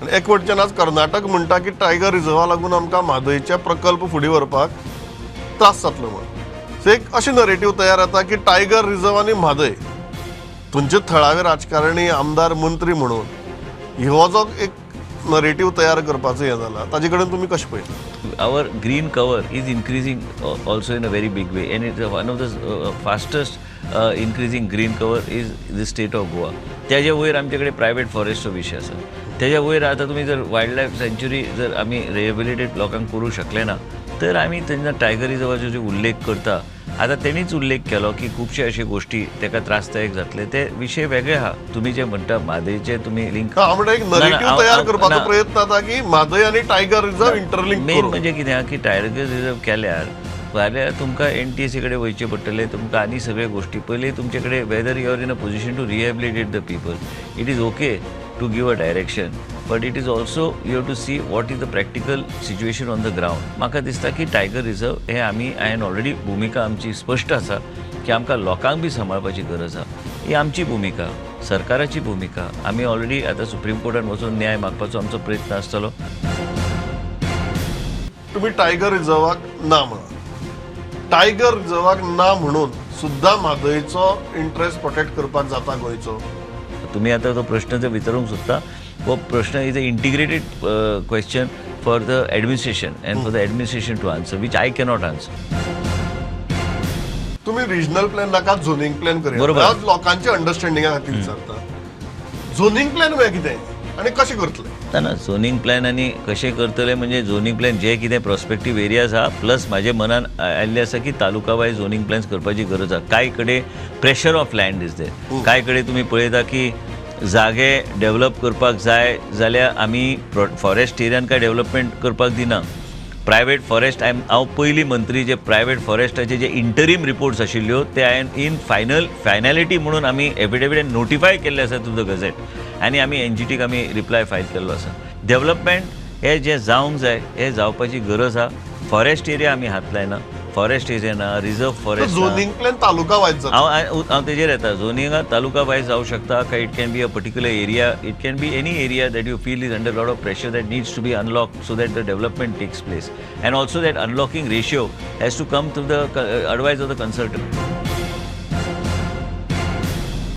आनी एकवटच्यान आज कर्नाटक म्हणटा की टायगर रिजर्वा लागून आमकां म्हादयचे प्रकल्प फुडें व्हरपाक त्रास जातलो म्हणून. सो एक अशें नरेटीव तयार जाता की टायगर रिजर्व आनी म्हादय, तुमचे थळावे राजकारणी, आमदार, मंत्री म्हणून हो जो एक नरेटीव तयार करपाचो हें जाला, ताजे कडेन तुमी कशें पळयता? Our green cover is increasing also in a very big way, and it's one of the fastest increasing green cover is the state of Goa. त्याच्या वयर आमचे कडेन प्रायवेट फॉरेस्टचो विशय आसा. त्याच्या वयर आतां तुमी जर वायल्ड लायफ सँच्युरी जर आमी रिहेबिलिटेट लोकांक करूंक शकले ना, तर आमी तेन्ना टायगर रिजर्वाचो जो उल्लेख करता, आतां तेणीच उल्लेख केलो की खुबशे अशे गोश्टी तेका त्रासदायक जातले, ते विशय वेगळे आहा. तुमी जे म्हणटा म्हादयचे तुमी लिंक हांव म्हणटा, एक नरेटीव तयार करपाचो प्रयत्न जाता की म्हादय आनी टायगर रिजर्व इंटरलिंक मेन करून. म्हणजे कितें आहा की टायगर रिजर्व केल्यार जाल्यार तुमकां एनटीएसी कडेन वयचें पडटलें, तुमकां आनी सगळे गोश्टी. पयलीं तुमचे कडेन whether you are in a position to rehabilitate the people. It is okay to give a direction, but it is also you have to see what is the practical situation on the ground. म्हाका दिसता की tiger reserve हे आमी, हांवें already भुमिका आमची स्पश्ट आसा की आमकां लोकांक बी सांबाळपाची गरज आहा. ही आमची भुमिका, सरकाराची भुमिका. आमी ऑलरेडी आतां सुप्रीम कोर्टान वचून न्याय मागपाचो आमचो प्रयत्न आसतलो. तुम्ही टायगर रिजर्वाक ना म्हणा, टायगर रिजर्वाक ना म्हणून सुद्दां म्हादयचो इंट्रस्ट प्रोटेक्ट करपाक जाता गोंयचो? तुम्ही आता तो प्रश्न जर विचारूंक सोदता, हो प्रश्न is a integrated question for the administration and for the administration to answer, which I cannot answer. तुम्ही रिजनल प्लॅन नाका, झोनिंग प्लॅन करूया. बरोबर. आज लोकांच्या अंडरस्टँडिंगा खातीर विचारता, झोनिंग प्लॅन म्हळ्यार कितें आनी कशें करतले? ना ना, झोनिंग प्लॅन आनी कशें करतले म्हणजे झोनिंग प्लॅन जे कितें प्रोस्पेक्टीव एरियाज आहा, प्लस म्हाजे मनान आयिल्लें आसा की तालुका वायज झोनिंग प्लॅन्स करपाची गरज आहा. कांय कडेन pressure of land is there, कांय कडेन तुमी पळयता की जागे डेव्हलप करपाक जाय जाल्यार आमी फॉरेस्ट एरियान कांय डेव्हलपमेंट करपाक दिना. प्रायवेट फॉरेस्ट, I हांव पयलीं मंत्री जे प्रायवेट फॉरेस्टाचे जे इंटरीम रिपोर्ट्स आशिल्ल्यो, ते हांवें इन फायनल फायनॅलिटी म्हणून आमी एफिडेवीट नोटिफाय केल्ले आसा टू the gazette आनी आमी एनजीटीक आमी रिप्लाय फायल केल्लो आसा. डेव्हलपमेंट हे जें जावंक जाय, हे जावपाची गरज आहा. फॉरेस्ट एरिया आमी हात लायना, फॉरेस्ट एरिया ना, reserve forest. Zoning plan taluka wise जाता. हांव हांव तेजेर येता. झोनिंगा तालुका वायज जावं शकता काय it can be a particular area, it can be any area that you feel is under lot of pressure that needs to be unlock so that the development takes place, and also that unlocking ratio has to come through the advice of the consultant.